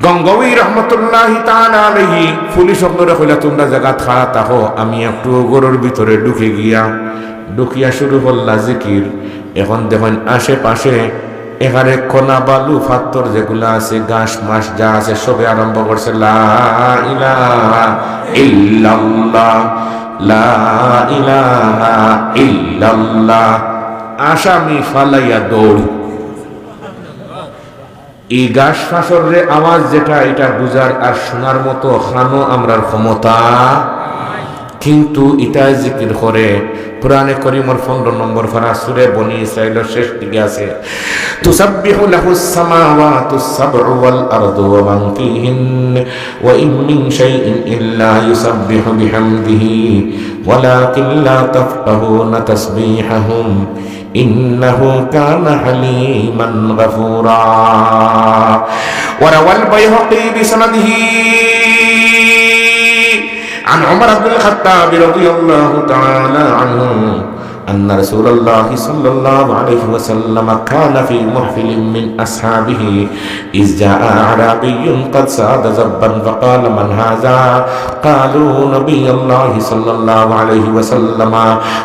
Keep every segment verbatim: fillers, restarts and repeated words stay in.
গঙ্গোহী রহমতুল্লাহি তাআলা আলাইহি পুলিশ অকলরে কইলা, "তুমরা জাগাত খাড়া থাকো, আমি একটু ঘরর ভিতরে ঢুকি গিয়া।" ঢুকিয়া শুরু করলা জিকির। এখন দেখইন আশেপাশে এখানে কণা বালু পাথর যেগুলা আছে, ঘাস মাস যা আছে, সবে আরম্ভ করছে, "লা ইলাহা ইল্লাল্লাহ, লা ইলাহা ইল্লাল্লাহ।" আসামি ফালাইয়া দৌড়। ই ঘাস ফাসররে আওয়াজ যেটা, এটা বুঝার আর শোনার মতো কানও আমরার ক্ষমতা, কিন্তু ইটায় জিকির করে। কোরআনে করিমর পনেরো নম্বর পারা সূরা বনি ইসরাইলর শেষ দিকে আছে, "তুসাব্বিহু লাহুস সামাওয়াতুস সাবউ ওয়াল আরদু ওয়া মান ফীহিন, ওয়া ইন মিন শাইইন ইল্লা ইউসাব্বিহু বিহামদিহি, ওয়ালাকিন লা তাফকাহুনা তাসবিহাহুম।" إنه كان حليما غفورا. وروى البيهقي بسنده عن عمر بن الخطاب رضي الله تعالى عنه أن رسول الله صلى الله عليه وسلم كان في محفل من أصحابه إذ جاء أعرابي قد صاد زبا فقال: "من هذا؟" قالوا: "نبي الله صلى الله عليه وسلم."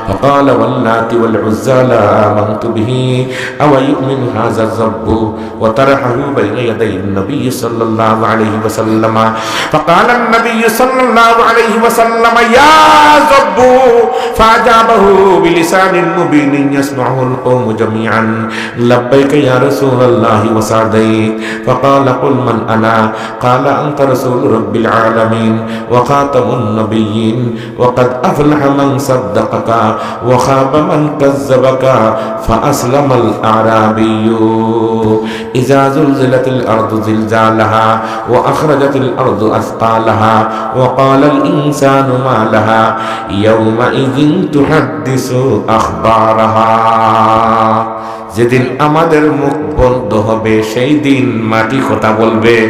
فقال: "واللات والعزى لا آمنت به، أو يؤمن هذا الزب؟" وطرحه بين يدي النبي صلى الله عليه وسلم. فقال النبي صلى الله عليه وسلم: "يا زب!" فأجابه بلسان مبين يسمعه القوم جميعا: "لبيك يا رسول الله وسعديك." فقال: "قل من أنا؟" قال: "أنت رسول رب العالمين وخاتم النبيين، وقد أفلح من صدقك وخاب من كذبك." فأسلم الأعرابي. إذا زلزلت الأرض زلزالها وأخرجت الأرض أثقالها وقال الإنسان ما لها يومئذ تحدث أخبارها. যেদিন আমাদের মুখ বন্ধ হবে, সেই দিন মাটি কথা বলবে,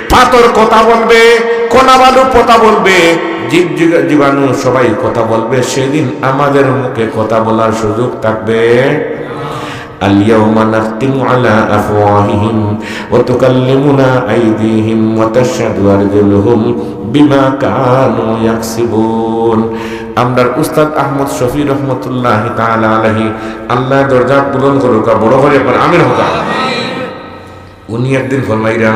পাথর কথা বলবে, কণা বালু কথা বলবে, জীব জীব-, জীবাণু সবাই কথা বলবে। সেদিন আমাদের মুখে কথা বলার সুযোগ থাকবে। اليوم نختم على أفواههم وتكلمنا أيديهم وتشهد أرجلهم بما كانوا يكسبون. আমরার উস্তাদ আহমদ শফি রহমতুল্লাহি তাআলা আলাইহি, আল্লাহ দরজা বুলন্দ করুকা, বড় করি একবার আমিন কউকা। উনি একদিন ফরমাইরা,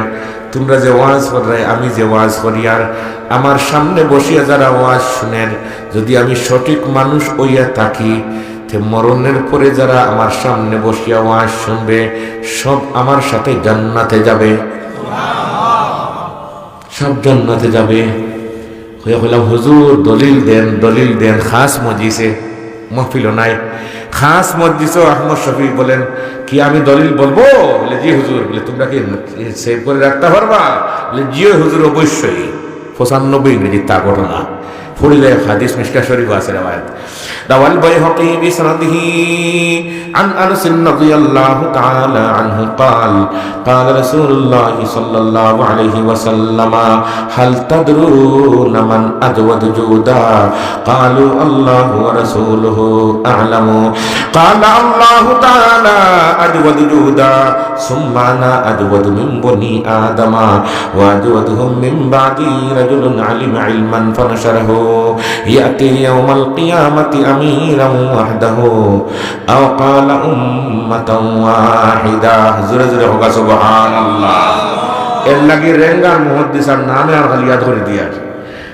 "তুমরা যে ওয়াজ কররায়, আমি যে ওয়াজ করিয়ার, আমার সামনে বসিয়া যারা ওয়াজ শুনের, যদি আমি সঠিক মানুষ অইয়া থাকি, তে মরণের পরে যারা আমার সামনে বসিয়া ওয়াজ শুনবে, সব আমার সাথে জান্নাতে যাবে, সব জান্নাতে যাবে।" কইয়া কইলাম, "হুজুর, দলিল দেন, দলিল দেন।" খাস মজলিসে, মহফিলও নাই, খাস মজলিসও আহমদ শফি বলেন, "কি আমি দলিল বলবো?" বলে, "জি হুজুর।" বলে, "তুমরা কি সেভ করে রাখতা পারবা?" বলে, "জি হুজুর, অবশ্যই।" পঁচানব্বই ইংরেজির তা ঘটনা। পড়িলে হাদিস মিশকাত শরীফ আছে রেওয়ায়াত। روى البيهقي بسنده عن أنس رضي الله تعالى عنه قال: قال رسول الله صلى الله عليه وسلم: هل تدرون من أجود جودا؟ قالوا: الله ورسوله أعلم. قال: الله تعالى أجود جودا، ثم أنا أجود من بني آدم، وأجودهم من بعدي رجل علم علما فنشره، يأتي يوم القيامة أميرا وحده، أو قال أمة واحدة. জোরে জোরে কউকা সুবহানাল্লাহ। এর লাগি রেঙ্গার মুহাদ্দিস আর নামে আর খালি ইয়াদ করি দিয়ার।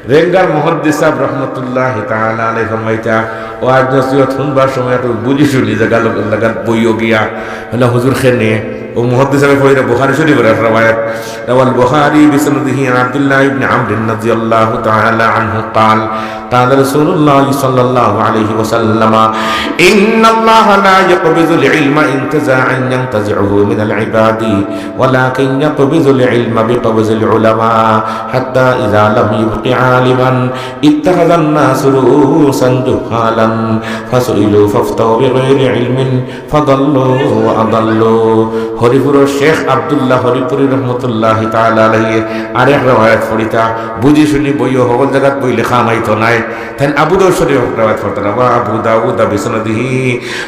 রেঙ্গার মুহাদ্দিস সাহেব রহমতুল্লাহি তাআলা আলাইহি ফরমাইতা, ওয়াজ নসিহত হুনবার সময় একটু বুঝি শুনি জাগা লাগাত বইও গিয়া। বলে, "হুজুর কেনে?" ও মুহাদ্দিস সাহেব কইরা বুখারী শরীফর এক রেওয়ায়াত। روى البخاري بسنده عن عبد الله بن عمرو رضي الله تعالى عنه قال: قال رسول الله صلى الله عليه وسلم: إن الله لا يقبض العلم انتزاعا ينتزعه من العباد، ولكن يقبض العلم بقبض العلماء، حتى إذا لم يبق عالما اتخذ الناس رؤوسا جهالا، فسئلوا فأفتوا بغير علم، فضلوا وأضلوا. হরিপুরর শেখ আব্দুল্লাহ হরিপুরী রহমতুল্লাহি তাআলা আলাইহি আরেক রেওয়ায়াত পড়িতা, বুঝি শুনি বইও, হকল জাগাত বইলে কাম আইতো নায়। তাইন আবু দাউদ শরীফ রেওয়ায়াত পড়তা, رواه أبو داود بسنده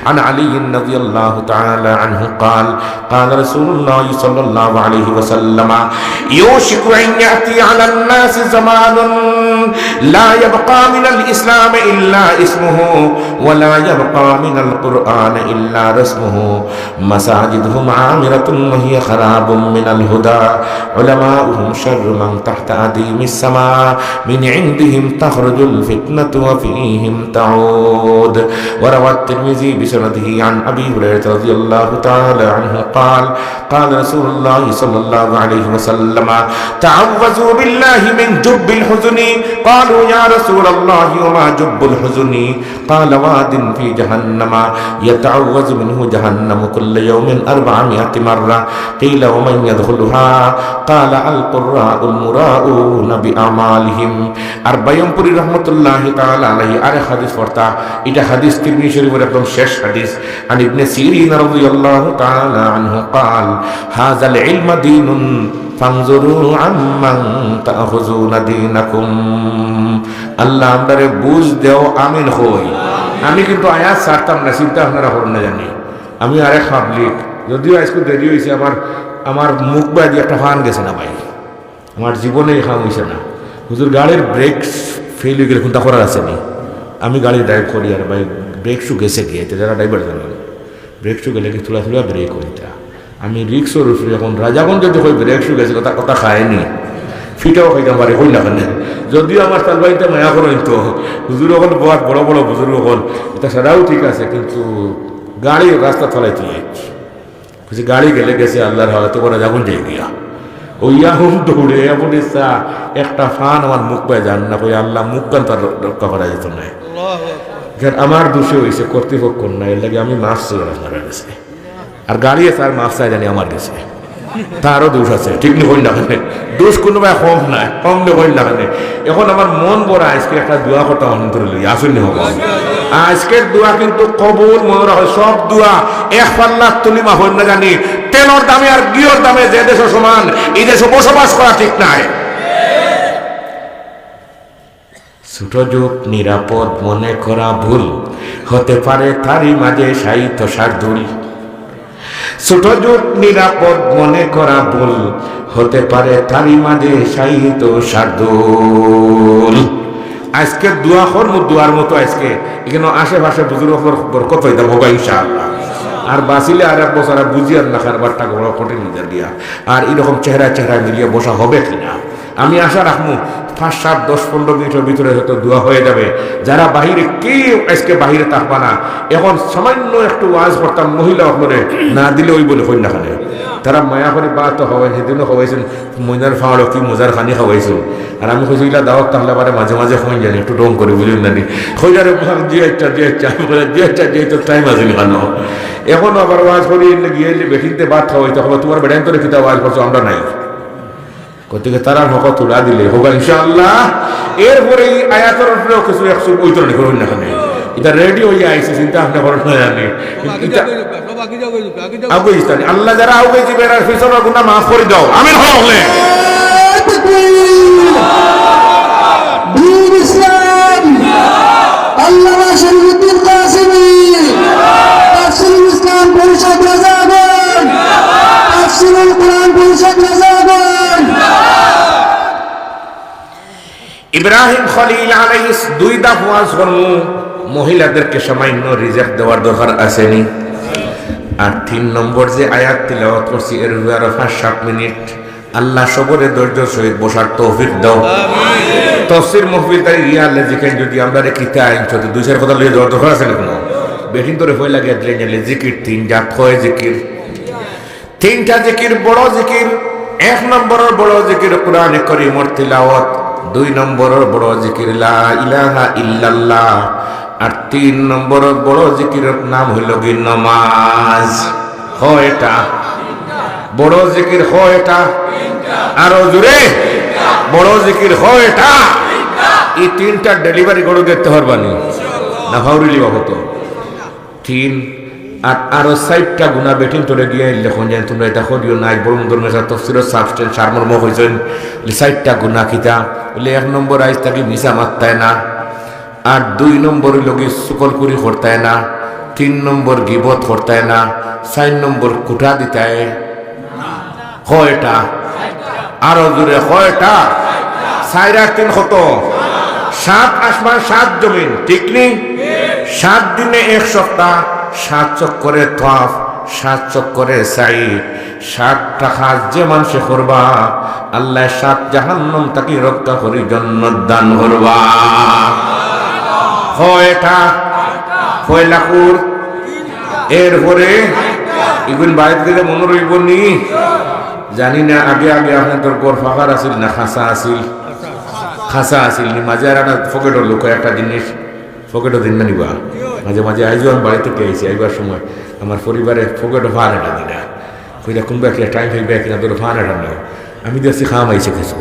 عن علي رضي الله تعالى عنه قال، قال رسول الله صلى الله عليه وسلم، يوشك أن يأتي على الناس زمان لا يبقى من الإسلام إلا اسمه، ولا يبقى من القرآن إلا رسمه، مساجدهم عامرة وهي خراب من الهدى، علماؤهم شر من تحت أديم السماء، من عندهم تخرج الفتنة وفيهم تعود. وروى الترمذي بسنده عن أبي هريرة رضي الله تعالى عنه قال، قال رسول الله صلى الله عليه وسلم، تعوذوا بالله من جب الحزن. قالوا، يا رسول الله، وما جب الحزن؟ قال، واد في جهنم يتعوذ منه جهنم كل يوم أربعمائة مرة. قيل، ومن يدخلها؟ قال، القراء المراءون بأعمالهم. আর বায়ুমপুরী রহমতুল্লাহি তাআলা আলাইহি আরেক হাদিস পড়তা, ইটা হাদিস তিরমিজি শরীফর একদম শেষ হাদিস। عن ابن سيرين رضي الله تعالى عنه قال، هذا العلم دين فانظروا عمن تأخذون دينكم. আল্লাহ আমরারে বুঝ দেও, আমিন কই। আমি কিন্তু আয়াত ছাড়তাম না, চিন্তা আপনারা করইন না জানি। আমি আরেক পাবলিক, যদিও আইজকু দেরি অইছে, আমার, আমার মুখ বায়দি একটা ফান গেছে না ভাই, আমার জীবনে ই কাম অইছে না। হুজুর, গাড়ির ব্রেক ফেইল অইগেলে কুন্তা করার আছে নি? আমি গাড়ি ড্রাইভ করি আর ভাই, ব্রেক শু গেছে গিয়া, ইতা যারা ড্রাইভার জানইন, ব্রেক শু গেলে কি থুড়া থুড়া ব্রেক অইতা। আমি রিক্সর উপরে এখন রাজাগঞ্জ যদি কই ব্রেক শু গেছে, কথা, কথা খায়নি। ফিটাও খাইতাম পারি, কই না কেনে। যদিও আমার তালবাইতে মায়া করইন তো, হুজুর অকল বড়, বড়, বড় বুজুর্গ অকল, ইতা সারাও ঠিক আছে, কিন্তু গাড়ি রাস্তা ফালাইতে অইছে। কইছে, গাড়ি গেলে গেছে, আল্লাহর হাওলাতে করা যাবো যাই গিয়া। ওই আহুম দৌড়ে এমন ইচ্ছা, একটা ফান আমার মুখ বায় যার না, কই আল্লাহ মুখ কান তার রক্ষা করা যেত না। কারণ আমার দোষে অইছে, কর্তৃপক্ষর না, এর লাগি আমি মাফ চাই আপনারার গেছে। আর গাড়িয়ে তার মাফ চাই জানি আমার গেছে, তারও দোষ আছে, ঠিক নি কই না কেনে? দোষ কুনু বায় কম নায়, কম নি কই না কেনে? এখন আমার মন ভরা, আইজকে একটা দোয়া করতাম অন্তরে লই, আসুন নি হবা। আইজকের দোয়া কিন্তু কবুল, মনো রাখো, সব দোয়া এক পাল্লাত তুলি মাফ অইন না জানি, তেলর দামে আর ঘিওর দামে যে দেশো সমান, ই দেশো বসবাস করা ঠিক নায়। ছোট যুগ নিরাপদ মনে করা ভুল, হতে পারে তারই মাঝে শায়িত শার্দুল। ছোট যুগ নিরাপদ মনে করা ভুল, হতে পারে তারই মাঝে শায়িত শার্দুল। আইজকে দোয়া করমু, দোয়ার মতো আইজকে ইখানো আশেপাশে বুজুর্গ অকলর বরকত পাইতাম হবা ইনশাআল্লাহ। আর বাঁচিলে আরেক বছর আর বুঝিয়ার না কারবারটা বড় কঠিন অইযার গিয়া। আর ইরকম চেহারা চেহারা মিলিয়া বসা হবে কিনা? আমি আশা রাখমু, পাঁচ, সাত, দশ, পনরো মিনিটর ভিতরে হয়তো দোয়া হয়ে যাবে। যারা বাহিরে, কেউ আইজকে বাহিরে থাকবা না, এখন সামান্য একটু ওয়াজ করতাম মহিলা অকলরে, না দিলে অইবো নি কই না কেনে। তারা মায়া করি ভাত তো খাওয়াইন, হিদিনও খাওয়াইছইন, ময়নার ফাওয়ারো কি মজার খানি খাওয়াইছইন। আর আমি কইছি, ইলা দাওয়াত তাহলে আবার মাঝে মাঝে কইন জানি, একটু ঢং করি, বুঝইন না নি? কইরা রে, জি আচ্ছা, জি আচ্ছা, আমি কইলাম, জি আচ্ছা, জি আচ্ছা, টাইম আছে নি কেনে? এখন আবার ওয়াজ করি, এনে গিয়া এলে বেটিন্তে ভাত খাওয়াইতে হবে, তোমার বেটাইন্তরে কিতা ওয়াজ করছো, আমরা নাই। গতিকে তারার হক তুলা দিলে হবা ইনশাআল্লাহ। এরপরে ই আয়াতর উপরেও কিছু একশো ওই ধরনের করইন না কেনে। ইটা রেডি অইয়া আইছে, চিন্তা আপনে করইন না জানি। ইটা আগুইস্তানি। আল্লাহ যারা আগুইছি বেড়ার পিছনে গুনাহ মাফ করি দাও। আমিন হকলে। দিন ইসলাম। আল্লামা শরীফুদ্দিন কাসেমী, তাফসিরুল ইসলাম পরিষদ রাজাগঞ্জ, তাফসিরুল কোরআন পরিষদ রাজাগঞ্জ। ইব্রাহিম খলিল আলাইহিস দুই দফা ওয়াজ করমু, মহিলাদেরকে সামান্য রিজিক দেওয়ার দরকার আছে নি? আর তিন নম্বর যে আয়াত তিলাওয়াত করছি, এর উপরে আরো পাঁচ সাত মিনিট আল্লাহ সবরে ধৈর্য সহিত বসার তৌফিক দাও। আমিন। তফসির মাহফিল তাই রিয়ালে জিকেন যদি আমরা রে কিতা আইন চলতে দুই চার কথা লইয়া যাওয়ার দরকার আছে না কোনো? বেটিন্তরে পয়লা গিয়া দিলেন জানলে জিকির তিন জাত হয় জিকির। তিনটা জিকির বড় জিকির। এক নম্বরর বড় জিকির কোরআনে করিমর তিলাওয়াত, দুই নম্বরর বড় জিকির লা ইলাহা ইল্লাল্লাহ, আর তিন নম্বরর বড় জিকিরর নাম হইল গি নমাজ। কয়টা? বড় জিকির কয়টা? আরো জোরে। বড় জিকির কয়টা? এই তিনটা ডেলিভারি গরু দেখতে পারবানি না? ফাউরি লিবা হতো। তিন, আর আরো চাইরটা গুনা বেটিন্তরে গিয়া ইল্লে কইন যেন, "তুমরা ইতা করিও না।" আইজ বড় মুন্দর মেসা তফসিরর সাবস্টেন্স সারমর্ম কইছইন, বলে, "চাইরটা গুনা কিতা?" বলে, "এক নম্বর, আইজ থাকি মিছা মাততায় না। আর দুই নম্বর অইলো গি চুগলখুরি করতায় না। তিন নম্বর গিবত করতায় না। চাইর নম্বর কুটা দিতায়।" কয়টা? আরো জোরে কয়টা? চাইর আর তিন কত? সাত আসমান, সাত জমিন, ঠিক নি? সাত দিনে এক সপ্তাহ, সাত চক্করে তওয়াফ, সাত চক্করে সাই, সাতটা কাজ যে মানষে করবা, আল্লায় সাত জাহান্নাম থাকি রক্ষা করি জন্নত দান করবা। কয়টা? পয়লা কুর, এরপরে ইগুন বাড়িত গেলে মনো রইবো নি? জানি না, আগে আগে আপনার তোর ঘর ফাঁকার আছিল না খাসা আছিল? খাসা আছিল নি? মাঝে আর একটা পকেটও লুকায় একটা জিনিস, পকেটও দিন না নিবা। মাঝে মাঝে আইজও আমি বাড়ি থাকি আইছি, আইবার সময় আমার পরিবারে পকেটও ফান এটা দিলা। কইলা, "কোনবা একটা টাইম পাইবা কিনা, ধরো ফান এটা নেও।" আমি দেখছি খাম আইছে কিছু।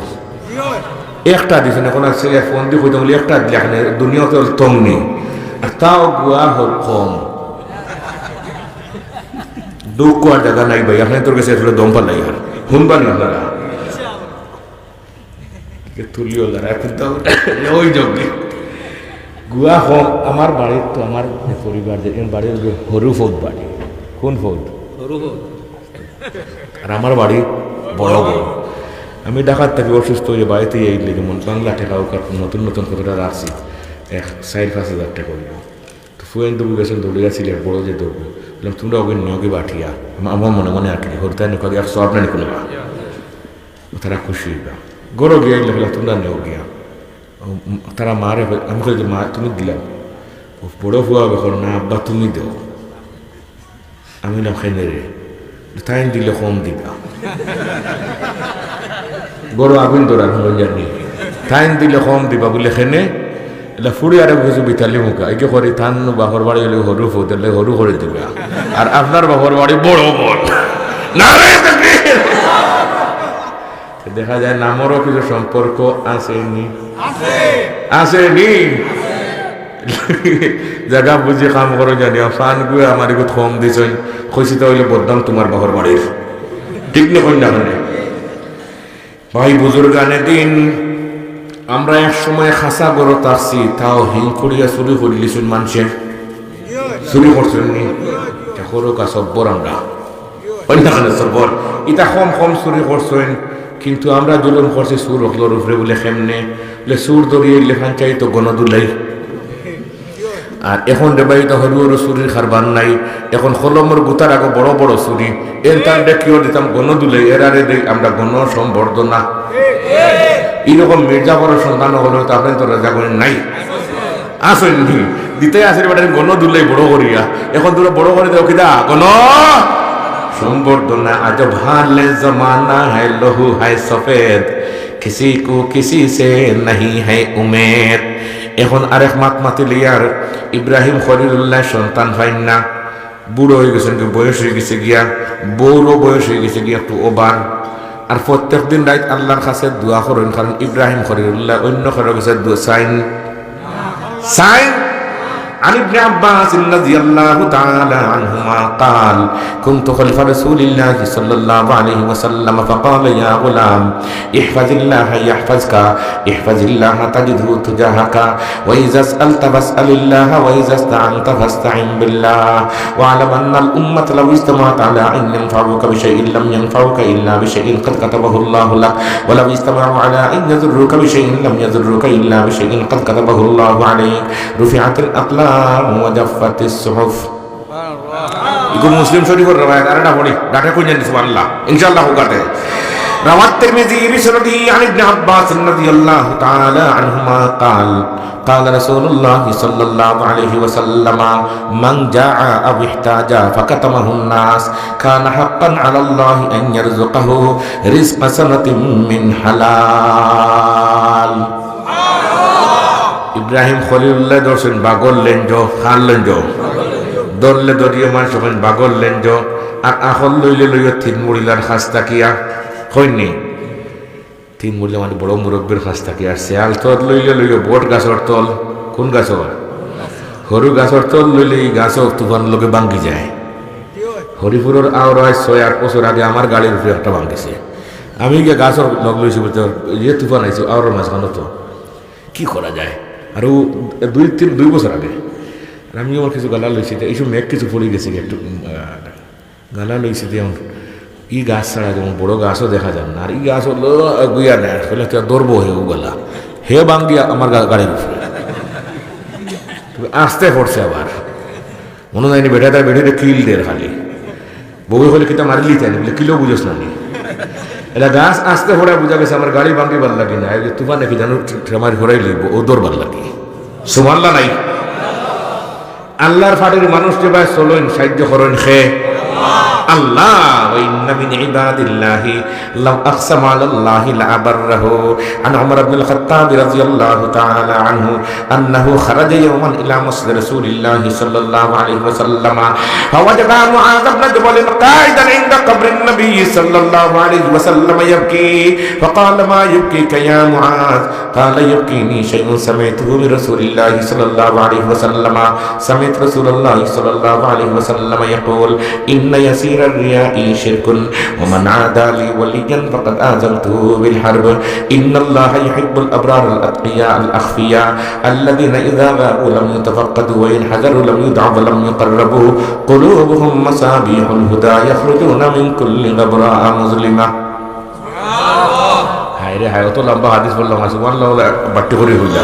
একটা দিছে না, কোন ছেলে ফোন দি কইতাম বলে, "একটা দিলে এখানে দুনিয়াতে তমনি।" আর তাও গুয়া হর কম। দুঃখ আর জায়গা নাই ভাই, আপনার তোর কাছে আসলে দম পালাই আর। শুনবা নি আপনারা? কে তুলিও লড়াই করতে হবে। ওই যোগ্য। গুয়া হোক, আমার বাড়ির তো আমার যে পরিবার, যে এর বাড়ির যে হরু ফৌদ বাড়ি। কোন ফৌদ? হরু ফৌদ। আর আমার বাড়ি বড় বড়। আমি ঢাকার থেকে অসুস্থ হয়ে বাড়িতে এই লেগে মন বাংলা টেকা উকার নতুন নতুন কতটা রাখছি, এক চার পাঁচ হাজার টাকা হইব। তো ফুয়েন দেবু গেছেন দৌড়িয়া সিলেট বড় যে দেবু, বললাম, "তোমরা ওকে নিয়োগে বাটিয়া।" আমা-, আমার মনে মনে আর কি, "হরতায় নিকোগে আর সব না নিকোগে।" তারা খুশি হইবা। গরো গিয়া এগুলো বললাম, "তোমরা নেও গিয়া।" ও, উম, তারা মারে কই-, আমি কই যে, "মা, তুমি দিলাম।" ও বড় ফুয়া কখন, "না আব্বা, তুমি দেও।" আমি বললাম, "কেনে রে?" "তাইন দিলে কম দিবা।" বড় আগুন ধরার হলো জানি। "তাইন দিলে কম দিবা," বলে, "কেনে?" এলা ফুড়ি আরে কিছু বিতালি মুখা। এই কি করি, তান বাপর বাড়ি হলে হরু ফুতেলে হরু করে দিবা। আর আপনার বাপর বাড়ি বড় বড়। নারে তাকবীর। দেখা যায় নামরও কিছু সম্পর্ক আছে নি? আছে। আছে নি? জাগা বুঝি কাম করো জানি, ফান গুয়ে আমার এগুত কম দিছইন, কইছি তা হইলে বদনাম তোমার বাপর বাড়ির। ঠিক না, কই না, কই না? ভাই বুজুর্গানে দিন, আমরা এক সময় খাসা ঘরো থাকছি, তাও হিং করিয়া চুরি করিলিছইন মানষে। চুরি করছইন নি? ইটা করো কা সব্বর আমরা। অন্য কানে সব্বর। ইটা কম কম চুরি করছইন, কিন্তু আমরা জুলুম করছি চুর অকলর উপরে বলে কেমনে? বলে চুর ধরিয়া ইলে ফাঞ্চাই তো গণ দুলাই। আর এখন রে ভাই, তো হরু হরু চুরির কারবার নাই। এখন কলমর গুতার আগে বড় বড় চুরি। এর তার দেখিও দিতাম গণ দুলাই, এরারে দেই আমরা গণ সম্বর্ধনা। এরকম মির্জাফরের সন্তান হলে তো আপনি তো রাজা করেন নাই। আসেননি। দিতে আসেন বেটার গণ দুলাই বড় করিয়া। এখন তোরা বড় করে দেও কিনা? গণ সম্বর্ধনা। আজ ভালে জমানা হ্যায় লহু হ্যায় সফেদ, কিসি কো কিসি সে নাহি হ্যায় উমেদ। এখন আরেক মাত মাতিলিয়ার ইব্রাহিম খলিলুল্লাহ সন্তান পাইন না, বুড়ো হয়ে গেছেন, কি বয়স হয়ে গেছে গিয়া, বউরও বয়স হয়ে গেছে গিয়া একটু ওভার। আর প্রত্যেক দিন রাইত আল্লাহর কাছে দোয়া করইন, কারণ ইব্রাহিম খলিলুল্লাহ অন্য কারো কাছে দোয়া চাইন, চাইন। عن ابن عباس رضي الله تعالى عنهما قال: كنت خلف رسول الله صلى الله عليه وسلم فقال: يا غلام، احفظ الله يحفظك، احفظ الله تجده تجاهك، وإذا سألت فاسأل الله، وإذا استعنت فاستعن بالله، واعلم أن الأمة لو اجتمعت على أن ينفعوك بشيء لم ينفعوك إلا بشيء قد كتبه الله لك، ولو اجتمعوا على أن يضروك بشيء لم يضروك إلا بشيء قد كتبه الله عليك، رفعت الأقلام وجفت الصحف. ইগু মুসলিম শরীফর রেওয়ায়াত, আর এটা পড়ি, ডাটে কই জানি সুবহানাল্লাহ। ইনশাআল্লাহ হুকাতে। رواه الترمذي بسنده عن ابن عباس رضي الله تعالى عنهما قال: قال رسول الله صلى الله عليه وسلم: من جاع أو احتاج فكتمه الناس كان حقا على الله أن يرزقه رزق سنة من حلال. ইব্রাহিম খলিলুল্লাহ ধরছেন বাগর লেঞ্জ, কার লেঞ্জ? ধরলে ধরিয়ে মানুষ হইন বাগর লেঞ্জ, আর আখল লইলে লইয়া তিন মুড়িলার খাস তাকিয়া হইনি। তিন মুড়িলা মানে বড় মুরব্বীর খাস তাকিয়া, আর শেয়াল তল লইলে লইয়া বট গাছর তল, কোন গাছর? হরু গাছর তল লইলে এই গাছও তুফান লগে ভাঙ্গি যায়। হরিপুরর আওরায় ছয় আট বছর আগে আমার গাড়ির উপরে একটা ভাঙ্গিছে। আমি গিয়া গাছর লগ লইছি, বুঝতে পার-, যে তুফান আইছে আওরার মাঝখানো তো। কি করা যায়? আর ও দুই তিন, দুই বছর আগে। আর আমি আমার কিছু গালা লইছি, তো এইসব মেঘ কিছু পড়ে গেছে একটু, উম, আহ, গালা লইছি যে এখন ই গাছ ছাড়া যেমন বড় গাছও দেখা যায় না, আর ই গাছ হলো গুইয়া নেয়, আসলে তো ধরবো হে ও গালা, হে ভাঙ্গিয়া আমার গা-, গাড়ির উপরে। তবে আস্তে পড়ছে আবার। মনো যায়নি বেটা, তার বেটিরে কিল দের খালি। বউয়ে কইলে, "কিতা মারিলি তাই?" বলে, "কিলো বুঝোস না নি?" এটা গাছ আস্তে পড়া বুঝা গেছে, আমার গাড়ি ভাঙ্গিবার লাগি না, এই যে তুফানে কি জানো, আমার হরাই লইব, ও দৌড়বার লাগি। সুবহানাল্লাহ নাই? আল্লাহর ফাটির মানুষ যে ভাই চলইন, সাহায্য করইন খে আল্লাহ। ওয়া ইন্না মিন ইবাদিল্লাহি লাউ আকসামা আলাল্লাহি লা আবাররাহু। عن عمر بن الخطاب رضي الله تعالى عنه أنه خرج يوما إلى مسجد رسول الله صلى الله عليه وسلم فوجد معاذ بن جبل قاعدا عند قبر النبي صلى الله عليه وسلم يبكي، فقال: "ما يبكيك يا معاذ؟" قال: "يبكيني شيء سمعته من رسول الله صلى الله عليه وسلم. سمعت رسول الله صلى الله عليه وسلم يقول: إن يسير الرياء شرك، ومن عادى لي وليا فقد آذنته بالحرب. إن الله يحب الأبرار الأتقياء الأخفياء الذين إذا غابوا لم يتفقدوا وإن حضروا لم يدعوا ولم يقربوا. قلوبهم مصابيح الهدى يخرجون من كل غبراء مظلمة." হায় রে হায়, অত লম্বা হাদিস বললাম, আর সুবহানাল্লাহ বলে বাট্টি করি হইল।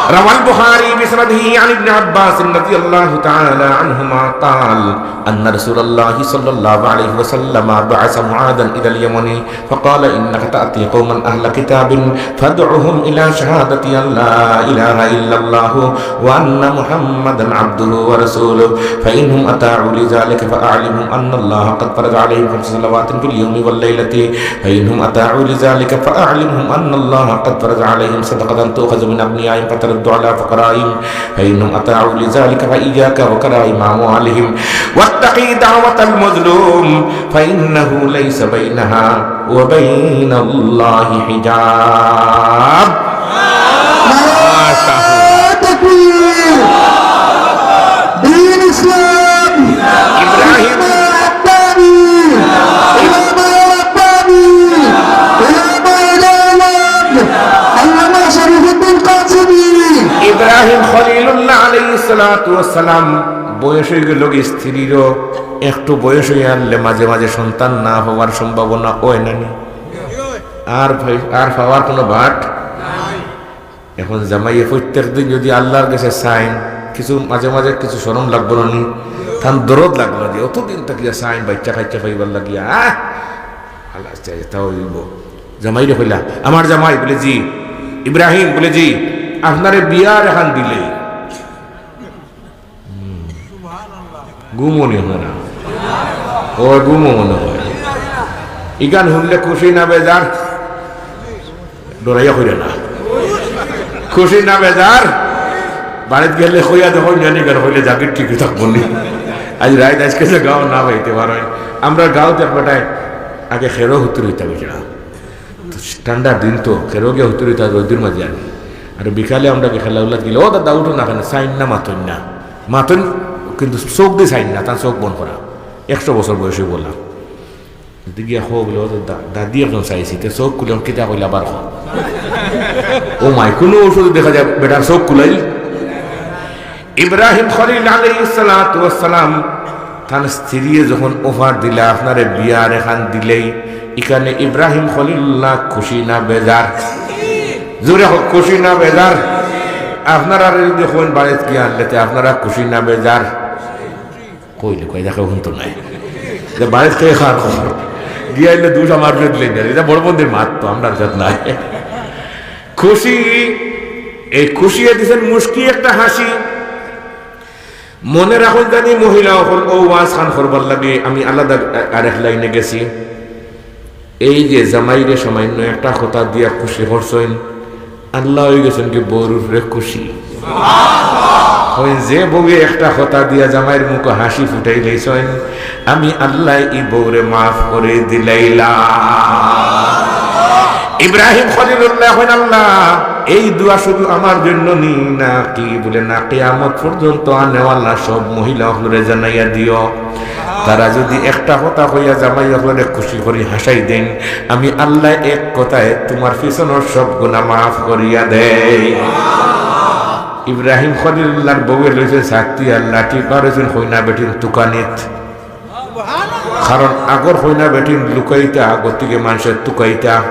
روى البخاري بسنده عن ابن عباس رضي الله تعالى عنهما قال: أن رسول الله صلى الله عليه وسلم بعث معاذا إلى اليمن فقال: إنك تأتي قوما أهل كتاب فادعهم إلى شهادة أن لا إله إلا الله وأن محمدا عبده ورسوله، فإنهم أطاعوا لذلك فأعلمهم أن الله قد فرض عليهم خمس صلوات في اليوم والليلة، فإنهم أطاعوا لذلك فأعلمهم أن الله قد فرض عليهم صدقة تؤخذ من أغنيائهم فترد على فقرائهم، فإنهم أطاعوا لذلك فإياك وكرائم أموالهم، واتق دعوة المظلوم فإنه ليس بينها وبين الله حجاب. নারায়ে তাকবীর। দ্বীন ইসলাম। ইব্রাহিম। ইমাম রাব্বানী। ইমাম রাব্বানী। ইমাম আলম। আল্লামা শরীফুদ্দীন কাসেমী। ইব্রাহিম খলিলুল্লাহ আলাইহিস সালাতু ওয়াস সালাম বয়স অইগেলো গি, স্ত্রীরও একটু বয়স অইয়া আনলে মাঝে মাঝে সন্তান না হওয়ার সম্ভাবনা অয় না নি? আর ভাই, আর পাওয়ার কোনো বাট নাই। এখন জামাইয়ে প্রত্যেক দিন যদি আল্লাহর গেছে চাইন, কিছু মাঝে মাঝে কিছু শরম লাগবো না নি? তান দরদ লাগলো যে অতদিন থাকিয়া চাইন, বাইচ্চা কাইচ্চা পাইবার লাগিয়া, আহ, আল্লাহ চাই, তাও অইবো। জামাইরে কইলা, "আমার জামাই?" বলে, "জি।" "ইব্রাহিম?" বলে, "জি।" "আপনারে বিয়ার এখান দিলে।" হুম। ঘুমো নি আপনারা? ও ঘুমো মনে হয়। ইখান হুনলে খুশি না বেজার? ডরাইয়া কইরা না। খুশি না বেজার? বাড়িত গেলে কইয়া দেখো, জানি কেন কইলে জাগির ঠিক থাকবো নি। আজ রাইত আজকে যে গাঁও না পাইতে পারো। আমরা গাঁওত এক বেটায় আগে খেরো হুতুর হইতাম, বুঝলা? তো ঠান্ডার দিন তো, খেরো গিয়া হুতুর হইতা রোদের মাঝে আনি। আর বিকালে আমরা কি খেলাধুলাত গেলে, "ও দাদা, উঠো না, কেনে চাইন না, মাতইন না।" মাতইন, কিন্তু চোখ দি চাইন না, তান চোখ বন্ধ করা। একশো বছর বয়সে বললাম। যদি গিয়া খো বলে, "ও দাদা, দাদি একজন চাইছি," তে চোখ খুলে, "কিতা কইলা আবার খো।" ও মাই, কোনো ঔষধ দেখা যায়, বেটার চোখ খুলাইল। ইব্রাহিম খলিল আলাইহিস সালাতু ওয়াস সালাম তান স্ত্রীয়ে যখন অফার দিলা, "আপনারে বিয়ার এখান দিলেই", ইখানে ইব্রাহিম খলিলুল্লাহ খুশি না বেজার? জোরে হোক, খুশি না বেজার? আপনারা যদি কইন বাড়িত গিয়া আনলে, তে আপনারা খুশি না বেজার? কইলে কই দেখে হুনতো নাই। যে বাড়িত কে খার খবর? গিয়া আইলে দুষ আমার বিরুদ্ধে লেগে যায়। এটা বড় বন্দির মাত তো, আমরা জাত নাই। খুশি, এই খুশিয়ে দিছেন মুস্কি একটা হাসি। মনে রাখুন জানি মহিলা অকল, ও ওয়াজ খান করবার লাগি আমি আলাদা আ-, আরেক লাইনে গেছি। এই যে জামাইরে সামান্য একটা কথা দিয়া খুশি করছইন, আল্লাহ অইগেছইন কি বউর উপরে খুশি। অই যে বউয়ে একটা কথা দিয়া জামাইর মুখো হাসি ফুটাই লইছইন, আমি আল্লাহ ই বউরে মাফ করি দিলাইলাম। ইব্রাহিম খলিলুল্লাহ কইন, "আল্লাহ, এই দোয়া শুধু আমার জন্য নি না কি?" বলে, "না, কিয়ামত পর্যন্ত আনেওয়ালা সব মহিলা অকলরে জানাইয়া দিও। তারা যদি একটা কথা কইয়া জামাই অকলরে খুশি করি হাসাই দেইন, আমি আল্লাহ এক কথায় তুমার পিছনর সব গুনাহ মাফ করিয়া দেই।" ইব্রাহিম খলিলুল্লাহর বউয়ে লইছে ছাতি আর লাঠি, বার অইছইন কইনা বেটিন তুকানিত। কারণ আগর কইনা বেটিন লুকাইতা, গতিকে মানষে তুকাইতা।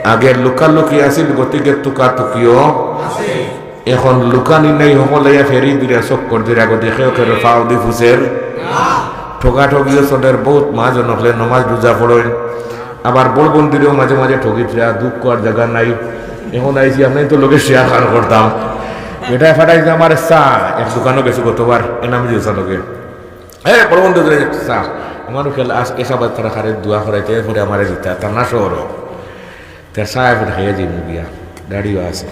আগে লুকালুকি আছিল, গতিকে তুকাতুকিও। এখন লুকানি নাই, হকল আইয়া ফেরি দিরা, চক্কর দিরা, গতিকে কেউ কেউর পাও দি ফুসের। ঠগাঠগিও চলের, বউত মাজন অকলে নমাজ রোজা পড়ইন। আবার বড় বন্দিরেও মাঝে মাঝে ঠগি ফিরা, দুখ কওয়ার জাগা নাই। এখন আইছি, আপনাইন তো লগে শেয়ার খান করতাম। বেটায় ফাটাইছে আমার চা, এক দোকানো গেছে গতবার, এনাম দিছে লগে। এ, বড় বন্দি ধরে চা। আমার খেয়াল আস-, এসাবাদ তারা খারে দোয়া করাইতে, এরপরে আমারে দিতা, তার না শহর। তার চা এরপরে খাইয়া যাইমু গিয়া, দাড়িও আছে।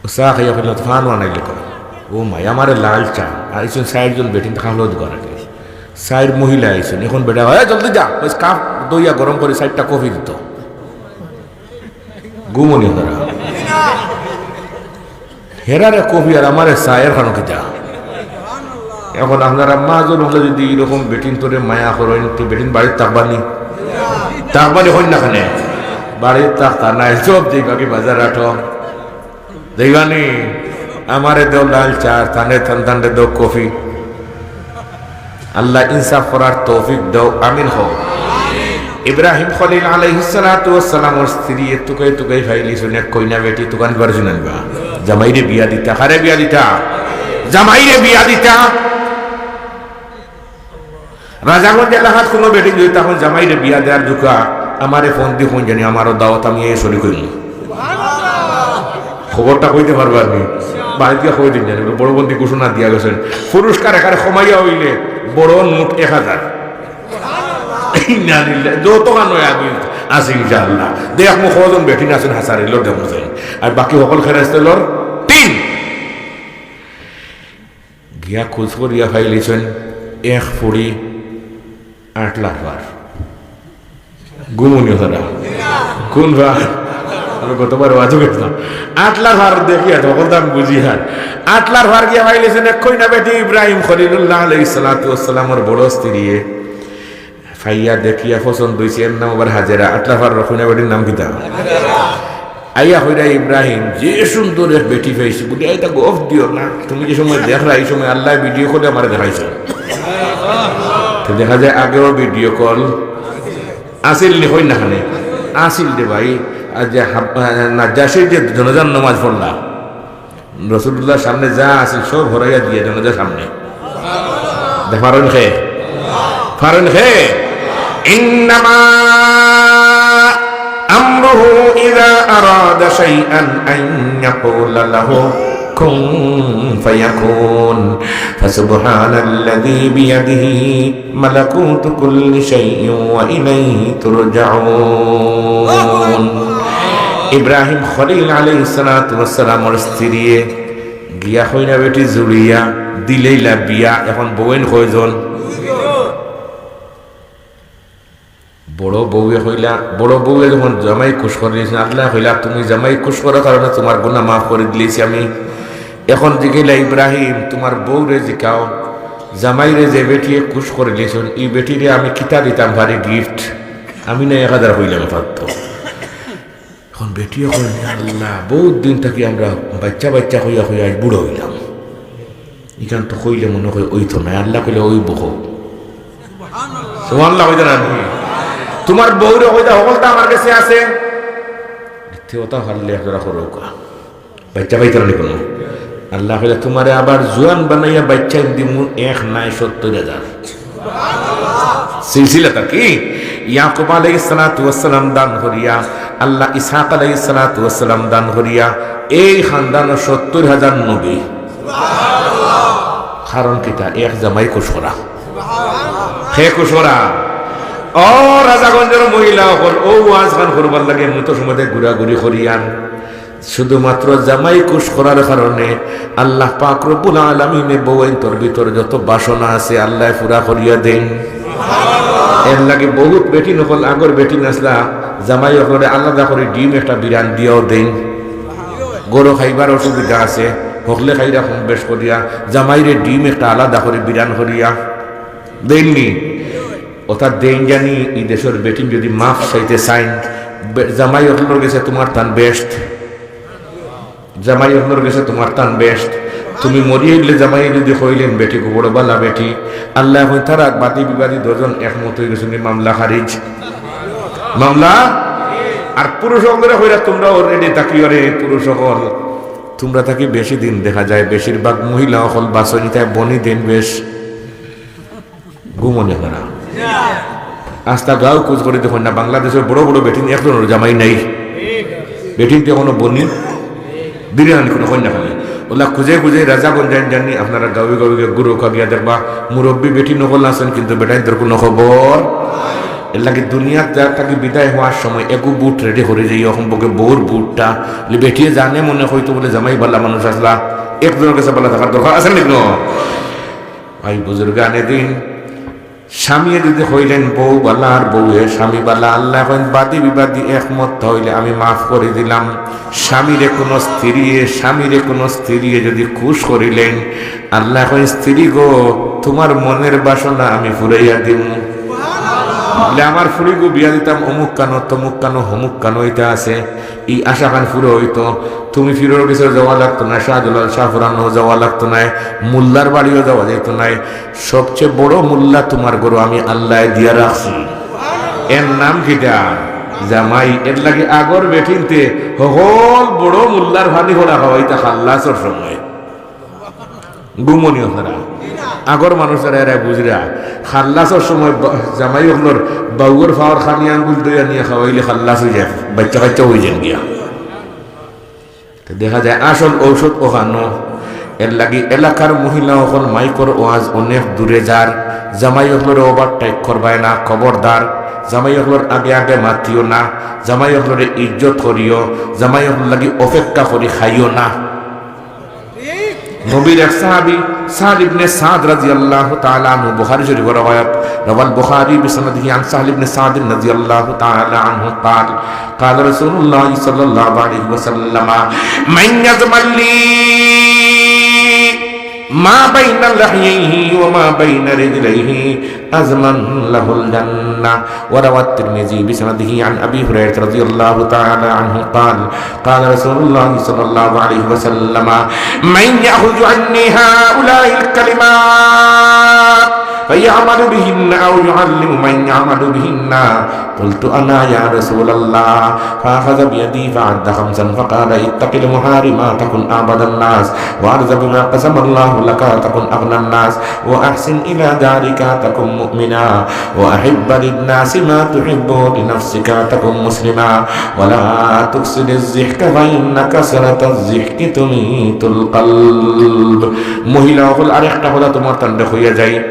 ও চা খাইয়া কইল, "তো ফান আনাইলে কই?" "ও মাই, আমারে লাল চা।" আর ইসুন চাইরজন বেটিন থাকলো দোকান আগে। চাইর মহিলা আইসুন। এখন বেটা, "এ, জলদি যা।" বাস কাপ দইয়া গরম করি চাইরটা কফি দিত। ঘুমনি ধরা। হেরারে কফি আর আমারে চা, এর কারণ কিতা? এখন আপনারা মাজন অকলে যদি এরকম বেটিন তোরে মায়া করইন, তে বেটিন বাড়িত থাকবানি? থাকবানি কইন না কেনে? বাড়িত থাকতা নাই, সব যাইবাগি বাজার আটো। যাইবানি? আমারে দেও লাল চা, তানে তান তানরে দেও কফি। আল্লাহ ইনসাফ করার তৌফিক দেও, আমিন কও। ইব্রাহিম খলিল আলাইহিস সালাতু ওয়াস সালামর স্ত্রীয়ে তুকাই তুকাই ফাইলিছইন, এক কইনা বেটি তুকান পারছইন না বা? জামাইরে বিয়া দিতা, কারে বিয়া দিতা? জামাইরে বিয়া দিতা। রাজাগঞ্জ এলাকাত কুনু বেটি যদি তখন জামাইরে বিয়া দেওয়ার জুকা, আমারে ফোন দি কইন জানি, আমারও দাওয়াত, আমি এই শরিক অইমু। খবরটা কইতে পারবার নি? বাড়িত গিয়া কই দিন জানি, বড় বন্দি ঘোষণা দিয়া গেছইন, পুরস্কার একারে কমাইয়া অইলে বড় নোট এক হাজার। ইন্না লিল্লাহ। যত কান অয় আমি আছি ইনশাআল্লাহ। দেখমু কয়জন বেটিন আছইন হাছারিলর দেখমু চাই। আর বাকি হকল খেরেস্তেলর তিন। গিয়া খোঁজ করিয়া ফাইলিছইন এক ফুড়ি আট লাখ বার। ঘুমনি ধরা। কুন বার? আমি গতবার ওয়াজও গেছিলাম। আট লাখ বার দেখি আর তখন তো আমি বুঝি আর। আট লাখ বার গিয়া ফাইলিছইন এক কইনা বেটি ইব্রাহিম খলিলুল্লাহ আলাইহিস সালাতু ওয়াস সালামর বড় স্ত্রীয়ে। ফাইয়া দেখিয়া পছন্দ অইছে, এর নাম আবার হাজেরা। আট লাখ বার কইনা বেটির নাম কিতা? আইয়া কইরা, "ইব্রাহিম, যে সুন্দর এক বেটি পাইছি।" বলি, "এইটা গফ দিও না, তুমি যে সময় দেখরা, এই সময় আল্লাহ ভিডিও কলে আমারে দেখাইছইন।" তো দেখা যায় আগেও ভিডিও কল আছিল নি, কইন না কেনে? আছিল রে ভাই। আর যে হাব-, আহ, নাজ্জাশীর যে জানাজার নামাজ পড়লা, রাসূলুল্লাহর সামনে যা আছিল সব হরাইয়া দিয়া জানাজার সামনে। দেখাইছইন কে? পারইন কে? ইন্নামা আমরুহু ইযা আরাদা শাইআন আন ইয়াকুলা লাহু কুন ফায়াকুন। ফাসুবহানাল্লাযী বিয়াদিহি মালাকুতু কুল্লি শাইইন ওয়া ইলাইহি তুরজাউন। ইব্রাহিম খলিল আলাইহিস সালাতু ওয়াস সালামর স্ত্রীয়ে গিয়া কইনা বেটি জুড়িয়া দিলাইলা বিয়া। এখন বউয়াইন কয়জন? বড় বউয়ে কইলা, বড় বউয়ে যখন জামাই খুশ করিলিছইন, আল্লায় কইলা, "তুমি জামাই খুশ করার কারণে তুমার গুনা মাফ করি দিলিছি আমি।" এখন জিগাইলা, "ইব্রাহিম, তুমার বউরে জিকাও, জামাইরে যে বেটিয়ে খুশ করিলিছইন, ই বেটিরে আমি কিতা দিতাম পারি গিফট?" আমি না এক হাজার কইলাম পারতো। এখন বেটিয়ে কইন, "ইয়া আল্লাহ, বউত দিন থাকি আমরা বাইচ্চা বাইচ্চা কইয়া কইয়া আইজ বুড়া অইলাম। ইখান তো কইলে মনো কয় অইতো নায়।" আল্লায় কইলা, "অইবো কও।" সুবহানাল্লাহ কইতা না নি? তুমার বউরে কইতা, "হকলতা আমার গেছে আছে।" মিথ্যে কথা পারলে আপনারা করউক্কা। বাইচ্চা পাইতা না নি কুনু? আল্লায় কইলা, "তুমারে আবার জুয়ান বানাইয়া বাইচ্চা দিমু এক নায় সত্তইর হাজার।" সিলসিলাটা কি? ইয়াকুব আলাইহিস সালাতু ওয়াস সালাম দান করিয়া, আল্লায় ইসহাক আলাইহিস সালাতু ওয়াস সালাম দান করিয়া, এই খানদানো সত্তইর হাজার নবী। কারণ কিতা? এক জামাই খুশ করা। কে খুশ করা? ও রাজাগঞ্জর মহিলা অকল, অউ ওয়াজ খান করবার লাগি মুতো সময় ঘুরাঘুরি করিয়ার। শুধুমাত্র জামাই খুশ করার কারণে আল্লাহ পাক রব্বুল আলামিনে বউয়াইন্তর ভিতর যত বাসনা আছে আল্লায় পুরা করিয়া দেইন। এরলাগি বহুত বেটিন অকল, আগর বেটিন আছলা, জামাই অকলরে আলাদা করি ডিম একটা বিরান দিয়াও দেইন। ঘরো খাইবার অসুবিধা আছে, হকলে খাইরা কম বেশ করিয়া, জামাইরে ডিম একটা আলাদা করি বিরান করিয়া দেইন নি? অতা দেইন জানি, ই দেশর বেটিন যুদি মাফ চাইতে চাইন, বে-, জামাই অকলর গেছে তুমার তান বেস্ট। জামাই অকলর গেছে তুমার তান বেস্ট। তুমি মরি অইলে জামাই যুদি কইলেন, "বেটি খুব বড় বালা বেটি, আল্লায় কইন তারাক বাদী বিবাদী দুইজন একমত অইগেছইন, মামলা খারিজ।" মামলা। আর পুরুষ অকলরে কইরা, তুমরা already থাকিও রে, পুরুষ অকল, তুমরা থাকি বেশি দিন দেখা যায় বেশিরভাগ মহিলা অকল বাছইন, তাই বনি দেইন বেশ। ঘুমো নি আপনারা? আস্তা গাঁও খুজ করি দেখইন না, বাংলাদেশর বড় বড় বেটিন একজনর জামাই নাই। বেটিন তো এখনো বনি দিলে আনি কোনো কইন না খালি। অলা খুজে খুজে রাজা বন যাইন জানি, আপনারা গাঁওয়ে গাঁওয়ে গিয়া ঘুরউক্কা গিয়া দেখবা, মুরব্বি বেটিন অকল আছইন কিন্তু বেটাইন্তর কোনো খবর। এরলাগি দুনিয়াত যার থাকি বিদায় অওয়ার সময় এগু বুট ready করি যাইও, অখন বউর বুটটা। বেটিয়ে জানে মনে কইতো বুলে জামাই বালা মানুষ আছলা, একজনর গেছে বালা থাকার দরকার আছে নি কোনো? ভাই বুজুর্গানে দিন, স্বামীয়ে যুদি কইলেন বউ বালা আর বউয়ে স্বামী বালা, আল্লায় কইন বাদী বিবাদী একমত অইলে আমি মাফ করি দিলাম। স্বামীরে কোনো স্ত্রীয়ে, স্বামীরে কোনো স্ত্রীয়ে যুদি খুশ করিলেন, আল্লায় কইন, "স্ত্রী গো, তুমার মনের বাসনা আমি ফুরাইয়া দিমু।" বুলে, "আমার ফুড়িগু বিয়া দিতাম অমুক খানো, তমুক খানো, হমুক খানো, ইতা আছে।" ই আশা খান পুরা অইতো। তুমি ফিরোর গেছে যাওয়া লাগতো নায়, শাহজালাল শাহপুরানো যাওয়া লাগতো নায়, মোল্লার বাড়িও যাওয়া যাইতো নায়। সবচেয়ে বড় মোল্লা তুমার ঘরো আমি আল্লায় দিয়া রাখছি। এর নাম কিতা? জামাই। এরলাগি আগর বেটিন্তে হকল বড় মোল্লার পানি পড়া খাওয়াইতা খাল্লাসর সময়। ঘুমো নি আপনারা? আগর মানুষ যারা এরা বুঝরা, খাল্লাসর সময় বা-, জামাই অকলর বাউর পাওর খানি আঙ্গুল ধইয়া নিয়া খাওয়াইলে খাল্লাস অইযায়, বাইচ্চা কাইচ্চা অইযাইন গিয়া। তো দেখা যায় আসল ঔষধ অখানো। এরলাগি এলাকার মহিলা অকল মাইকর ওয়াজ অনেক দূরে যার, জামাই অকলরে overtake করবায় না, খবরদার। জামাই অকলর আগে আগে মাতিও না, জামাই অকলরে ইজ্জত করিও, জামাই অকলর লাগি অপেক্ষা করি খাইও না। নবীর এক সাহাবী সাদ ইবনে সাদ রাদিয়াল্লাহু তাআলা আনহু, বুখারী শরীফর রওয়ায়াত, রাওয়াল বুখারী বিসনাদিহি আন সাহল ইবনে সাদ রাদিয়াল্লাহু তাআলা আনহু قال، قال رسول الله صلى الله عليه وسلم، من يضمن لي ما بين لحييه وما بين رجليه أضمن له الجنة. وروى الترمذي بسنده عن أبي هريرة رضي الله تعالى عنه قال، قال رسول الله صلى الله عليه وسلم، من يأخذ عني هؤلاء الكلمات فيعمل بهن أو يعلم من يعمل بهن، قلت أنا يا رسول الله، فأخذ بيدي فعد خمسا فقال، اتق المحارم تكن أعبد الناس، وارض بما قسم الله لك تكن أغنى الناس، وأحسن إلى جارك تكن مؤمنا، وأحب للناس ما تحب لنفسك تكن مسلما، ولا تكثر الضحك فإن كثرة الضحك تميت القلب. মহিলা অকল, আরেকটা কথা তুমার তানরে কইয়া যাই।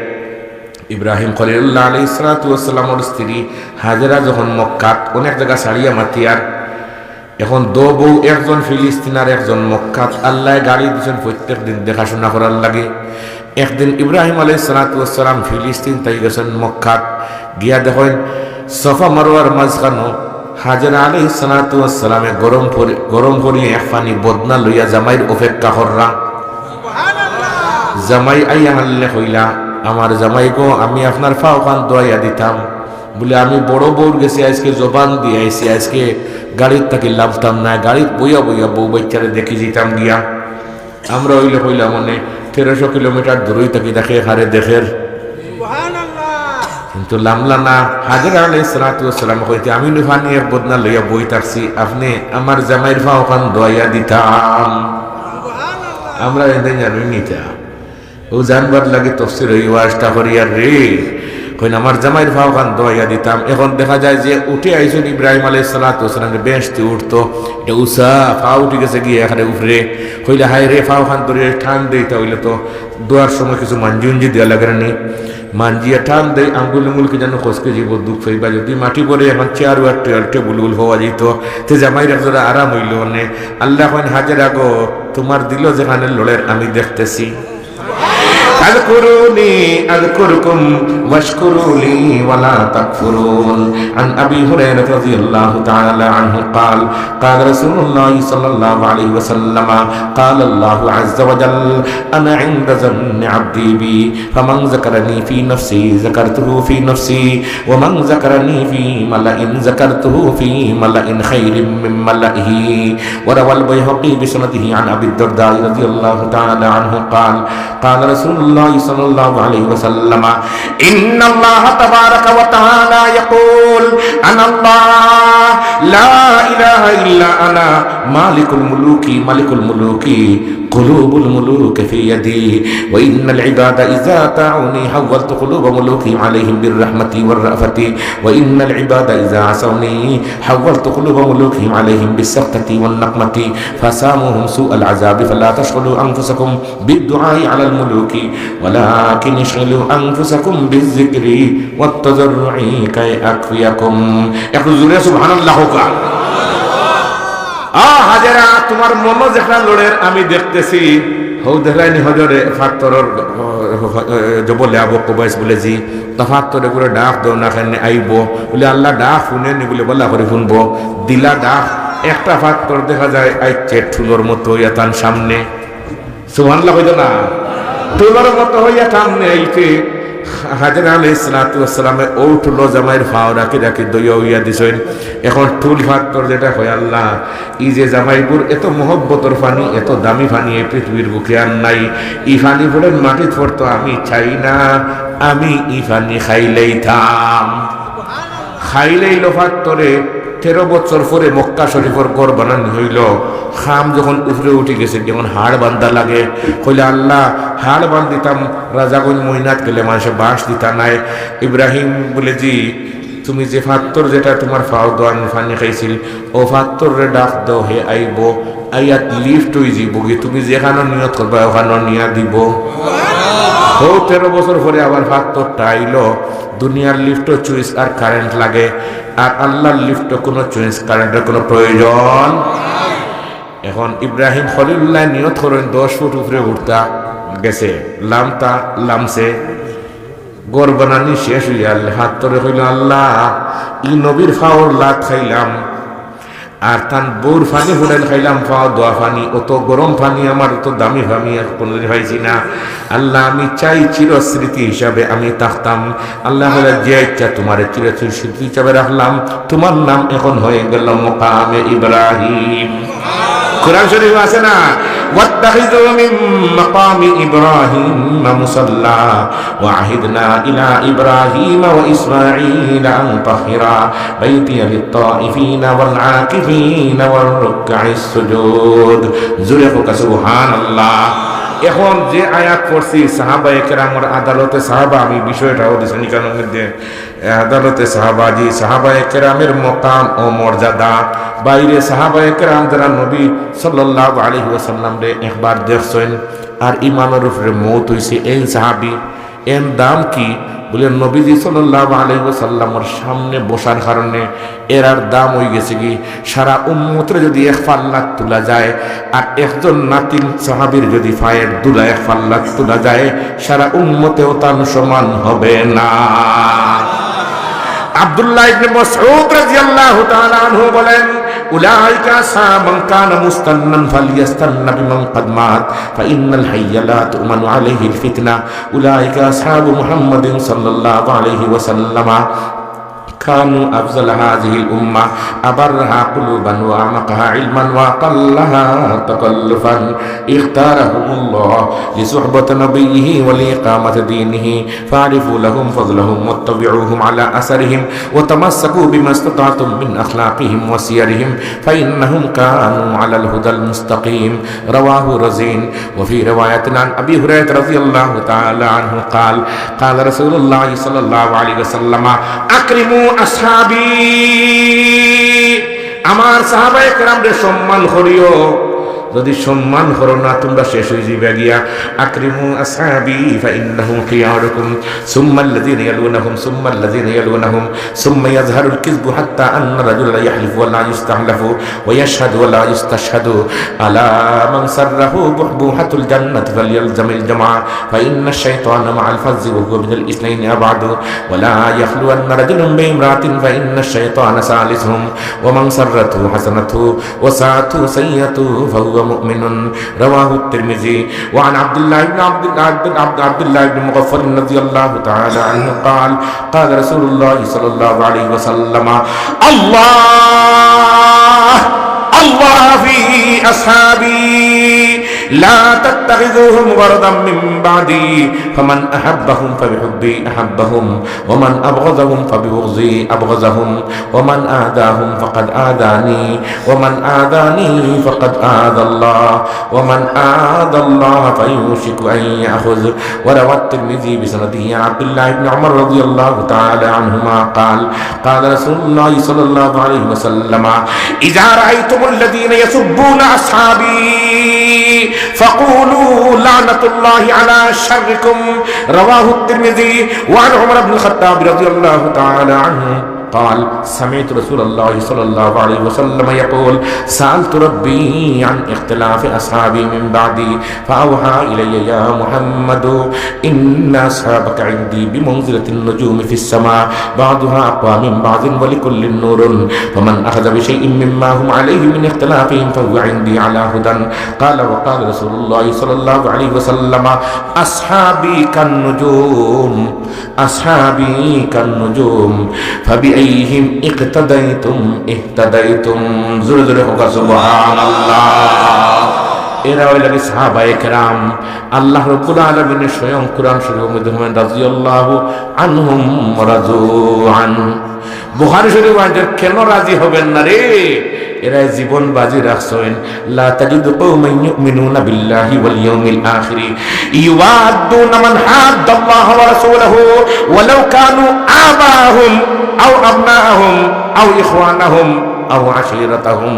ইব্রাহিম খলিলুল্লাহ আলাইহিস সালাতু ওয়াস সালামর স্ত্রী হাজেরা যখন মক্কাত, অনেক জাগা ছাড়িয়া মাতিয়ার, এখন দো বউ, একজন ফিলিস্তিন আর একজন মক্কাত, আল্লায় গাড়ি দিছইন প্রত্যেক দিন দেখাশুনা করার লাগি। একদিন ইব্রাহিম আলাইহিস সালাতু ওয়াস সালাম ফিলিস্তিন থাকি গেছইন মক্কাত, গিয়া দেখইন সফা মারওয়ার মাঝখানো হাজেরা আলাইহিস সালাতু ওয়াস সালামে গরম করি, গরম করি এক পানি বদনা লইয়া জামাইর অপেক্ষা কররা। জামাই আইয়া হারলে কইলা, "আমার জামাই গো, আমি আপনার পাও খান ধোয়াইয়া দিতাম।" বুলে, "আমি বড় বউর গেছে আইজকে জবান দিয়া আইছি, আইজকে গাড়িত থাকি লামতাম না, গাড়িত বইয়া বইয়া বউ বাইচ্চারে দেখি যাইতাম গিয়া।" আমরা অইলে কইলাম, মানে, তেরোশো কিলোমিটার দূরই থাকি দেখে, হারে দেখের। কিন্তু লামলা না, হাজেরা আলাইহিস সালাতু ওয়াস সালাম কইতে, "আমি নু পানি এক বদনা লইয়া বই থাকছি, আপনে আমার জামাইর পাও খান ধোয়াইয়া দিতাম।" আমরা এনে জানি নিতা। ও জানবার লাগি তফসির অই ওয়াজটা করিয়ার রে। কইন, "আমার জামাইর পাও খান ধোয়াইয়া দিতাম।" এখন দেখা যায় যে উঠে আইছইন ইব্রাহিম আলাইহিস সালাতু ওয়াস সালাম, বেহেশতে উঠতো, এটা উষা, পাও উঠি গেছে গিয়া এখানে উপরে। কইলে, "হায় রে, পাও খান ধরিয়া টান দেই, তা অইলে তো ধোয়ার সময় কিছু মাঞ্জি উঞ্জি দেওয়া লাগে না নি?" মাঞ্জিয়া টান দেই, আঙ্গুল উঙ্গুল কি জানো খসকে যাইব, দুখ পাইবা। যদি মাটি পড়ে, এখন চেয়ার ওয়ার টেয়ার টেবুল উল হওয়া যাইত, তে জামাইর এক জোড়া আরাম অইল অনে। আল্লায় কইন, "হাজেরা গো, তুমার দিল যেখানে লড়ের আমি দেখতেছি।" اذكروني اذكركم واشكروا لي ولا تكفرون. عن أبي هريرة رضي الله تعالى عنه قال: قال رسول الله صلى الله عليه وسلم: قال الله عز وجل: أنا عند ظن عبدي بي، فمن ذكرني في نفسه ذكرته في نفسي، ومن ذكرني في ملأ ذكرته في ملأ خير من ملئه. وروى البيهقي بسنده عن أبي الدرداء رضي الله تعالى عنه قال: قال رسول الله صلى الله عليه وسلم: إن الله تبارك وتعالى يقول: أنا الله لا إله إلا أنا مالك الملوك، ملك الملوك، قلوب الملوك في يدي، وإن العباد إذا أطاعوني حولت قلوب ملوكهم عليهم بالرحمة والرأفة، وإن العباد إذا عصوني حولت قلوب ملوكهم عليهم بالسخطة والنقمة، فساموهم سوء العذاب، فلا تشغلوا أنفسكم بالدعاء على الملوك، ولكن اشغلوا أنفسكم بالذكر والتضرع كي أكفيكم. একটু জোরে সুবহানাল্লাহ কউক্কা। আ, হাজেরা, তুমার মনো যেখান লড়ের আমি দেখতেছি, হউ দেখরায়নি হজরে ফাত্তরর, আ, আ, জবলে আবু কুবাইস বুলে জি, তা ফাত্তরে বুলে ডাক দেও না কেনে আইবো। বুলে আল্লাহ ডাক হুনেনি বুলে বালা করি হুনবো। দিলা ডাক, একটা ফাত্তর দেখা যায় আইছে ঠুলর মতো অইয়া তান সামনে। সুবহানাল্লাহ কইতো না? ঠুলর মতো অইয়া সামনে আইছে। হাজেরা আলাইহিস সালাতু ওয়াস সালামে অউ ঠুলো জামাইর ফাও রাখি রাখি দইয়া অইয়া দিছইন। এখন ঠুল ফাত্তর যেটা কয় আল্লাহ, ই যে জামাইগুর এত মহব্বতর পানি, এত দামি পানি এই পৃথিবীর বুকে আর নাই। ই পানি পড়ের মাটিত পড়তো আমি চাই না, আমি ই পানি খাইলাইতাম। খাইলাইলো ফাত্তরে। তেরো বছর পরে মক্কা শরীফর ঘর বানানি অইলো। খাম যখন উপরে উঠি গেছে, যখন হাড় বান্ধা লাগে, কইলা, "আল্লাহ, হাড় বান্ধিতাম, রাজাগঞ্জ মইনাত গেলে মানষে বাঁশ দিতা নায়।" ইব্রাহিম বুলে, "জি, তুমি যে ফাত্তর যেটা তুমার ফাও দোয়ান পানি খাইছিল, অউ ফাত্তররে ডাক দেও, হে আইবো, আইয়া লিফট অইযিবোগি, তুমি যেখানো নিয়ত করবায় অখানো নিয়া দিবো।" হউ তেরো বছর পরে আবার ফাত্তরটা আইলো। দুনিয়ার লিফটো সুইচ আর কারেন্ট লাগে, আর আল্লাহর লিফটো কুনু সুইচ কারেন্টর কুনু প্রয়োজন। এখন ইব্রাহিম খলিলুল্লায় নিয়ত করইন দশ ফুট উপরে উঠতা, গেছে, লামতা লামছে, ঘর বানানি শেষ অইয়া ফাত্তরে কইলো, "আল্লাহ, ই নবীর ফাওর লাত খাইলাম, আর তান বউর পানি ফুটাইল খাইলাম, ফাও দোয়া পানি, অত গরম পানি, আমার অত দামি পানি আর কুনুদিন পাইছি না। আল্লাহ, আমি চাই চিরস্মৃতি হিসাবে আমি থাকতাম।" আল্লাহ কইলা, "যে ইচ্ছা তুমারে চিরস্মৃতি হিসাবে রাখলাম, তুমার নাম এখন হয়ে গেল মকামে ইব্রাহিম।" কোরআন শরীফ আছে না, "ওয়াত্তাখিযু মিন মাকামি ইব্রাহিম মুসাল্লা, ওয়া আহিদনা ইলা ইব্রাহিম ওয়া ইসমাঈল আন তাহিরা বাইতিয়া লিত-তাইফিনা ওয়াল আকিফিনা ওয়ার রুক্কাইস সুজুদ।" জোরে কউক্কা সুবহানাল্লাহ। এখন যে আয়াত পড়ছি, সাহাবায়ে কেরামর আদালতে সাহাবা, আমি বিষয়টা ওদের নিকানোর মধ্যে আদালতে সাহাবা, জি, সাহাবায়ে কেরামের মকাম ও মর্যাদা। বাইরে সাহাবায়ে কেরাম যারা নবী সাল্লাল্লাহু আলাইহি ওয়াসাল্লামরে একবার দেখছইন আর ইমানর উপরে মউত অইছে, এইন সাহাবী, এন দাম কি? বুলে, নবীজি সাল্লাল্লাহু আলাইহি ওয়াসাল্লামর সামনে বসার কারণে এরার দাম অইগেছে কি, সারা উম্মতরে যদি এক পাল্লাত তুলা যায়, আর একজন নাতিন সাহাবীর যদি পায়ের ধুলা এক পাল্লাত তুলা যায়, সারা উম্মতেও তান সমান হবে না। আব্দুল্লাহ ইবনে মাসউদ রাদিয়াল্লাহু তাআলা আনহু বলেন, "উলাইকা আসহাবু মান কানা মুস্তান্নান ফালইয়াস্তান্না বিমান কাদ মাত, ফাইন্নাল হাইয়্যা লা তু'মানু আলাইহিল ফিতনা, উলাইকা আসহাবু মুহাম্মাদিন সাল্লাল্লাহু আলাইহি ওয়াসাল্লামা।" كانوا أفضل هذه الأمة، أبرها قلوبا وأعمقها علما وأقلها تكلفا، اختارهم الله لصحبة نبيه ولإقامة دينه، فاعرفوا لهم فضلهم واتبعوهم على أثرهم وتمسكوا بما استطعتم من أخلاقهم وسيرهم، فإنهم كانوا على الهدى المستقيم. رواه رزين. وفي رواية عن أبي هريرة رضي الله تعالى عنه قال، قال رسول الله صلى الله عليه وسلم، أكرموا أصحابي، আমার সাহাবায়ে কেরামরে সম্মান করিও। যদি সম্মান করো না, তোমরা শেষ অইযিবা গিয়া। أكرموا أصحابي فإنهم خياركم ثم الذين يلونهم ثم الذين يلونهم ثم يظهر الكذب حتى أن الرجل يحلف ولا يستحلف ويشهد ولا يستشهد. ألا من سره بحبوحة الجنة فليلزم الجماعة فإن الشيطان مع الفذ وهو من الاثنين أبعد. ولا يخلون رجل بامرأة فإن الشيطان ثالثهم ومن سرته حسنته وساءته سيئته فهو مؤمن. رواه الترمذي. وعن عبد الله بن عبد الله بن عبد، عبد الله بن مغفل رضي الله تعالى عنه قال: قال رسول الله صلى الله عليه وسلم: الله، الله في أصحابي، لا تتخذوهم غرضا من بعدي، فمن أحبهم فبحبي أحبهم، ومن أبغضهم فببغضي أبغضهم، ومن آذاهم فقد آذاني، ومن آذاني فقد آذى الله، ومن آذى الله فيوشك أن يأخذ. وروى الترمذي بسنده عن عبد الله بن عمر رضي الله تعالى عنهما قال: قال رسول الله صلى الله عليه وسلم: إذا رأيتم الذين يسبون أصحابي فقولوا لعنة الله على شركم. رواه الترمذي. وعن عمر بن الخطاب رضي الله تعالى عنه قال: سمعت رسول الله صلى الله عليه وسلم يقول: سألت ربي عن اختلاف أصحابي من بعدي فأوحى إلي: يا محمد، إن أصحابك عندي بمنزلة النجوم في السماء، بعضها أقوى من بعض ولكل نور، فمن أخذ بشيء مما هم عليه من اختلافهم فهو عندي على هدى. قال: وقال رسول الله صلى الله عليه وسلم: أصحابي كالنجوم، أصحابي كالنجوم، فبأيهم اقتديتم اهتديتم. জোরে জোরে কউক্কা সুবহানাল্লাহ। এরা অইলা গি সাহাবায়ে কেরাম। আল্লাহ রাব্বুল আলামিনে স্বয়ং কুরআন শরীফর মধ্যে ফরমাইন, রাদিয়াল্লাহু আনহুম ওয়া রাদু আন। বুখারী শরীফ আইছে, কেন রাজি হবেন না রে? এরা জীবন বাজি রাখছইন। لا تجد قوما يؤمنون بالله واليوم الآخر يوادون من حاد الله ورسوله ولو كانوا آباءهم أو أبناءهم أو إخوانهم أو عشيرتهم.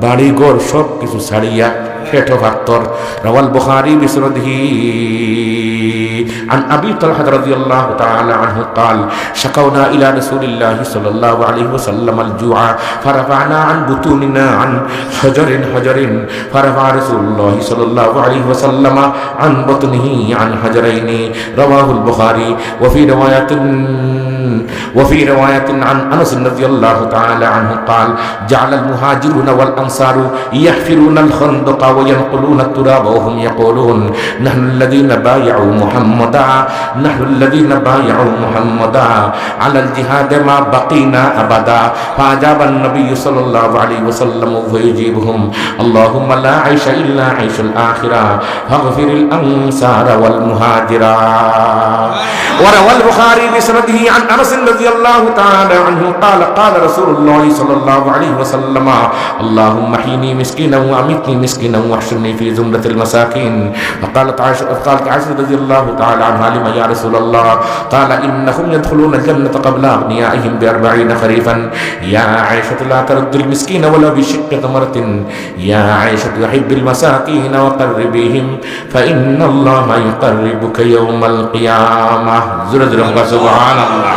বাড়ি ঘর সব কিছু ছাড়িয়া পেটো পাক্কর। رواه البخاري بسنده عن أبي طلحة رضي الله تعالى عنه قال: شكونا إلى رسول الله صلى الله عليه وسلم الجوع فرفعنا عن بطوننا عن حجر حجر فرفع رسول الله صلى الله عليه وسلم عن بطنه عن حجرين. رواه البخاري. وفي رواية وفي رواية عن أنس رضي الله تعالى عنه قال: جعل المهاجرون والأنصار يحفرون الخندق وينقلون التراب وهم يقولون: نحن الذين بايعوا محمدا، نحن الذين بايعوا محمدا على الجهاد ما بقينا أبدا. فأجاب النبي صلى الله عليه وسلم فيجيبهم: اللهم لا عيش إلا عيش الآخرة، فاغفر الأنصار والمهاجرة. وروى البخاري بسنده عن أنس رضي الله تعالى عنه قال: قال رسول الله صلى الله عليه وسلم: اللهم احيني مسكينا وأمتني مسكينا واحشرني في زمرة المساكين. فقالت عائشة، فقالت عائشة رضي الله تعالى عنها: لم يا رسول الله؟ قال: إنهم يدخلون الجنة قبل أغنيائهم بأربعين خريفا. يا عائشة لا ترد المسكين ولو بشق تمرة. يا عائشة أحب المساكين وقربيهم فإن الله يقربك يوم القيامة. জোরে জোরে কউক্কা সুবহানাল্লাহ।